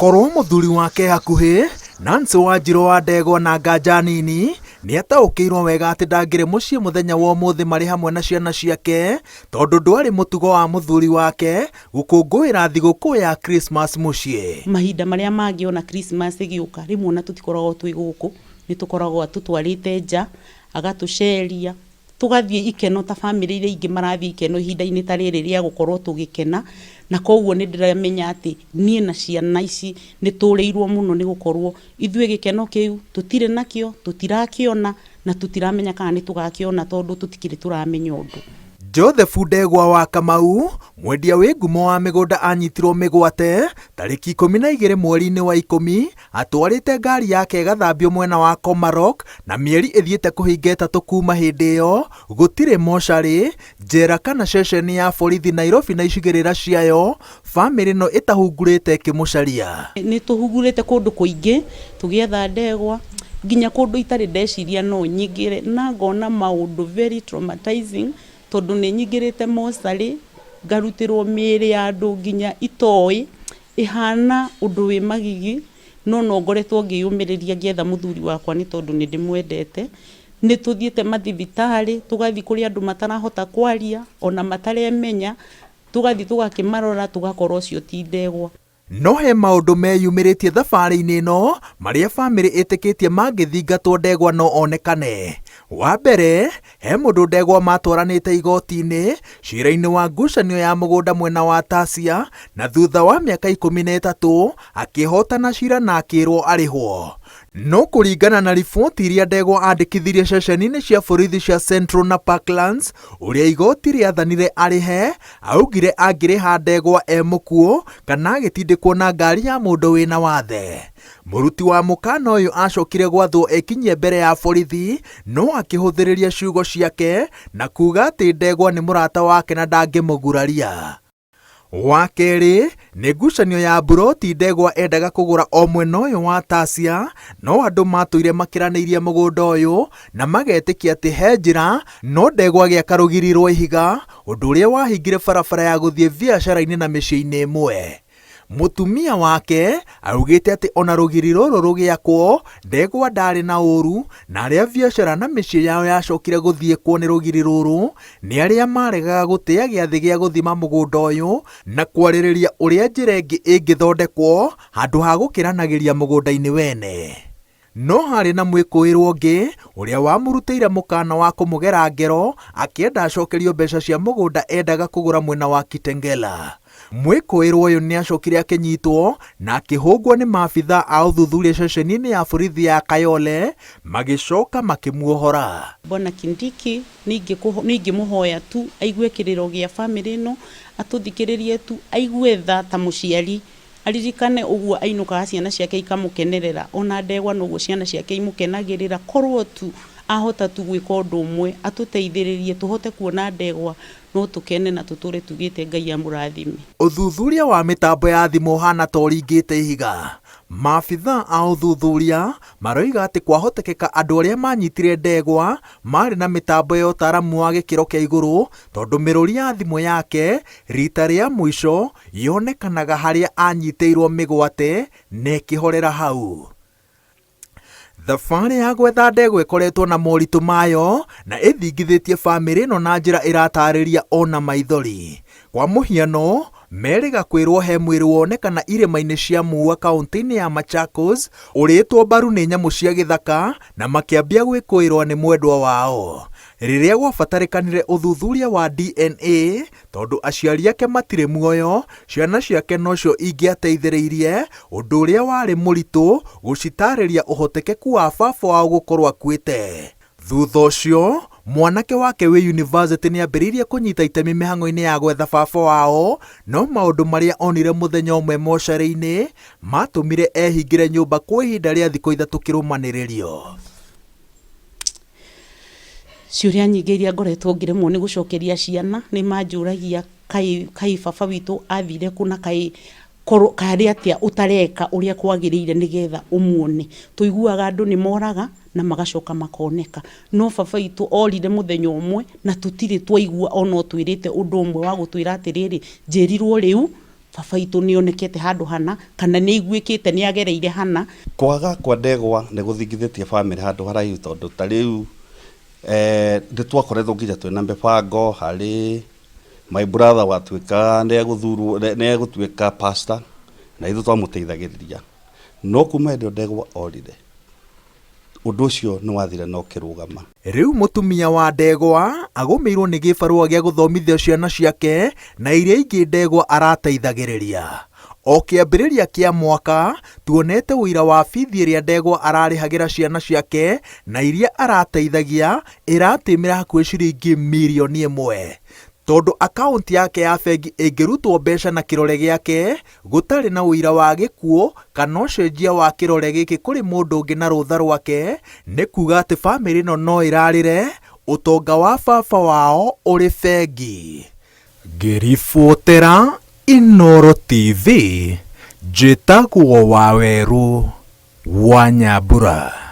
Korwo mũthuri wake hakuhĩ, Nancy Wanjirũ wa Ndegwa na nganja nini, nĩ ataũkĩirwo wega atĩ ndangĩrĩ mũciĩ mũthenya wa ũmũthĩ marĩ hamwe na ciana ciake, tondũ ndwarĩ mũtugo wa mũthuri wake gũkũngũĩra thigũkũ ya Christmas mũciĩ. Mahinda marĩa mangĩ ona Christmas ĩgĩũka, rĩmwe ona tũtikoragwo twĩ gũkũ, nĩ tũkoragwo atũtwarĩte nja, agatũceria, tũgathiĩ ikeno ta bamĩrĩ iria ingĩ marathiĩ ikeno ihinda-inĩ ta rĩrĩ rĩa gũkorwo tũgĩkena, na koguo nĩ ndĩramenya atĩ niĩ na ciana ici nĩ tũrĩirwo mũno nĩ gũkorwo ithuĩ gĩkeno kĩu tũtirĩ nakĩo, tũtirakĩona na tũtiramenya kana nĩ tũgakĩona tondũ tũtikĩrĩ tũramenya ũndũ. Joseph Ndegwa wa Kamau, mwendia wĩ ngumo wa mĩgũnda anyitirwo mĩgwate tarĩki 12 mweri-inĩ wa 10 atwarĩte ngari yake ĩgathambio mwena wa Komarok na mĩeri ĩthiĩte kũhinga 3 kuma hĩndĩ ĩyo gũtirĩ mocarĩ, njera kana ceceni ya borithi Nairobi na icigĩrĩra ciayo famĩlĩ ĩno ĩtahungurĩte ĩkĩmũcaria. Nĩ tũhungurĩte kũndũ kũingĩ tũgĩetha ndegwa nginya kũndũ itarĩ ndeciria no nyingĩre na ngona maũndũ very traumatizing tondũ nĩ nyingĩrĩte mocarĩ ngarutĩrwo mĩĩrĩ ya andũ nginya itoĩ ĩhana ũndũ wĩ magigi no no ngoretwo ngĩyũmĩrĩria ngĩetha mũthuri wakwa nĩ tondũ nĩ ndĩmwendete. Nĩ tũthiĩte mathibitarĩ tũgathiĩ kũrĩ andũ matarahota kwaria ona mataremenya tũgathiĩ tũgakĩmarora tũgakora ũcio ti ndegwa. No he maũndũ meyumĩrĩtie thabarĩ-inĩ ĩno marĩa famĩlĩ ĩtĩkĩtie mangĩthingatwo ndegwa no onekane. Wa mbere, he mũndũ ndegwa matwaranĩte igoti-inĩ cira-inĩ wa ngucanio ya mũgũnda mwena wa Tasia na thutha wa mĩaka 13 akĩhotana cira na akĩrwo arĩhwo. No kũringana na riboti iria ndegwa andĩkithirie ceceni-inĩ cia borithi cia Central na Parklands, ũrĩa igoti rĩathanire arĩhe, augire angĩrĩha ndegwa e mũkuũ kana agĩtindĩkwo na ngari ya mũndũ wĩna wathe. Mũruti wa mũkana ũyũ acokire gwathwo ekinyie mbere ya borithi no akĩhũthĩrĩria ciugo ciake na kuga atĩ ndegwa nĩ mũrata wake na ndangĩmũguraria. Wa kerĩ nĩ ngucanio ya mburoti ndegwa endaga kũgũra o mwena ũyũ wa Tasia no andũ matũire makĩranĩirie mũgũnda ũyũ na magetĩkia atĩ he njĩra no ndegwa agĩaka rũgiri rwa ihiga ũndũ ũrĩa wahingire barabara ya gũthiĩ biacara-inĩ na mĩciĩ-inĩ ĩmwe. Mũtumia wake augĩte atĩ ona rũgiri rũrũ rũgĩakwo ndegwa ndarĩ na ũru na arĩa biacara na mĩciĩ yao yacokire gũthiĩkwo nĩ rũgiri rũrũ nĩ arĩa maregaga gũtĩa gĩathĩ gĩa gũthima mũgũnda ũyũ na kwarĩrĩria ũrĩa njĩra ĩngĩ ĩngĩthondekwo handũ ha gũkĩranagĩria mũgũnda-inĩ wene. No harĩ na mwĩkũĩrwo ũngĩ ũrĩa wamũrutĩire mũkana wa kũmũgera ngero akĩenda acokerio mbeca cia mũgũnda endaga kũgũra mwena wa Kitengela. Mwĩkũĩrwo ũyũ nĩ acokire akĩnyitwo na akĩhũngwo nĩ maabithaa a ũthuthuria ceceni-inĩ ya borithi ya Kayole magĩcoka makĩmuohora. Bwana Kindiki nĩ ingĩmũhoya tu aigue kĩrĩro gĩa famĩlĩ ĩno, atũthikĩrĩrie tu, aigue tha ta mũciari, aririkane ũguo ainũkaga ciana ciake ikamũkenerera, ona ndegwa noguo ciana ciake imũkenagĩrĩra, korwo tu ahota tu gwĩka ũndũ ũmwe, atũteithĩrĩrie tũhote kuona ndegwa, no tũkene na tũtũre tugĩte Ngai amũrathime. Ũthuthuria wa mĩtambo ya thimũ ũhana ta ũringĩte ihiga. Maabithaa a ũthuthuria maroiga atĩ kwahotekeka andũ arĩa manyitire ndegwa marĩ na mĩtambo ya ũtaaramu wa gĩkĩro kĩa igũrũ tondũ mĩrũri ya thimũ yake rita rĩa mũico yonekanaga harĩa anyitĩirwo mĩgwate na ĩkĩhorera hau. Thabarĩ ya gwetha ndegwa ĩkoretwo na moritũ mayo na ĩthingithĩtie famĩlĩ ĩno na njĩra ĩratarĩria ona maithori. Kwa mũhiano, merĩga kwĩrwo he mwĩrĩ wonekana irĩma-inĩ cia Mua kaunti-inĩ ya Machakos ũrĩtwo mbaru nĩ nyamũ cia gĩthaka na makĩambia gwĩkũĩrwo nĩ mwendwa wao. Rĩrĩa gwabatarĩkanire ũthuthuria wa DNA tondũ aciari ake matirĩ muoyo, ciana ciake nocio ingĩateithĩrĩirie, ũndũ ũrĩa warĩ mũritũ gũcitarĩria ũhotekeku wa baba wao gũkorwo akuĩte. Thutha ũcio, mwanake wake wĩ yunivasĩtĩ nĩ ambĩrĩirie kũnyita itemi mĩhang'o-inĩ ya gwetha baba wao, no maũndũ marĩa onire mũthenya ũmwe mocarĩ-inĩ matũmire ehingĩre nyũmba kwa ihinda rĩa thikũ 3 kĩrũmanĩrĩrio. Ciũria nyingĩ iria ngoretwo ngĩremwo nĩ gũcokeria ciana, nĩ manjũragia kaĩ kaĩ baba witũ athire kũ na kaĩ korwo karĩ atĩa ũtareka ũrĩa kwagĩrĩire nĩgetha ũmuone. Tũiguaga andũ nĩ moraga na magacoka makoneka. No baba witũ orire mũthenya ũmwe na tũtirĩ twaigua ona ũtwĩrĩte ũndũ ũmwe wa gũtwĩra atĩrĩrĩ, njĩrirwo rĩu. Baba witũ nĩ onekete handũ hana kana nĩ aiguĩkĩte nĩ agereire hana. Kwaga kwa ndegwa nĩ gũthingithĩtie bamĩrĩ handũ haraihu tondũ ta rĩu nĩ twakoretwo nginya twĩna mĩbango harĩ my brother watuĩka nĩ egũthurwo nĩ egũtuĩka pastor na ithuĩ twamũteithagĩrĩria no kuma hĩndĩ ĩyo ndegwa orire ũndũ ũcio nĩ wathire na ũkĩrũgama. Rĩu mũtumia wa Ndegwa agũmĩirwo nĩ gĩbarũa gĩa gũthomithia ciana ciake na iria ingĩ Ndegwa arateithagĩrĩria. O kĩambĩrĩria kĩa mwaka tuonete ũira wa bithi ĩrĩa Ndegwa ararĩhagĩra ciana ciake na iria arateithagia ĩratĩmĩra hakuhĩ ciringi mirioni ĩmwe. Tondũ akaunti yake ya bengi ĩngĩrutwo mbeca na kĩrore gĩake gũtarĩ na ũira wa gĩkuũ kana ũcenjia wa kĩrore gĩkĩ kũrĩ mũndũ ũngĩ na rũtha rwake, nĩ kuga atĩ bamĩrĩ ĩno no ĩrarĩre ũtonga wa baba wao ũrĩ bengi. Ngĩribotera Inooro TV, njĩtagwo Wawerũ wa Nyambura.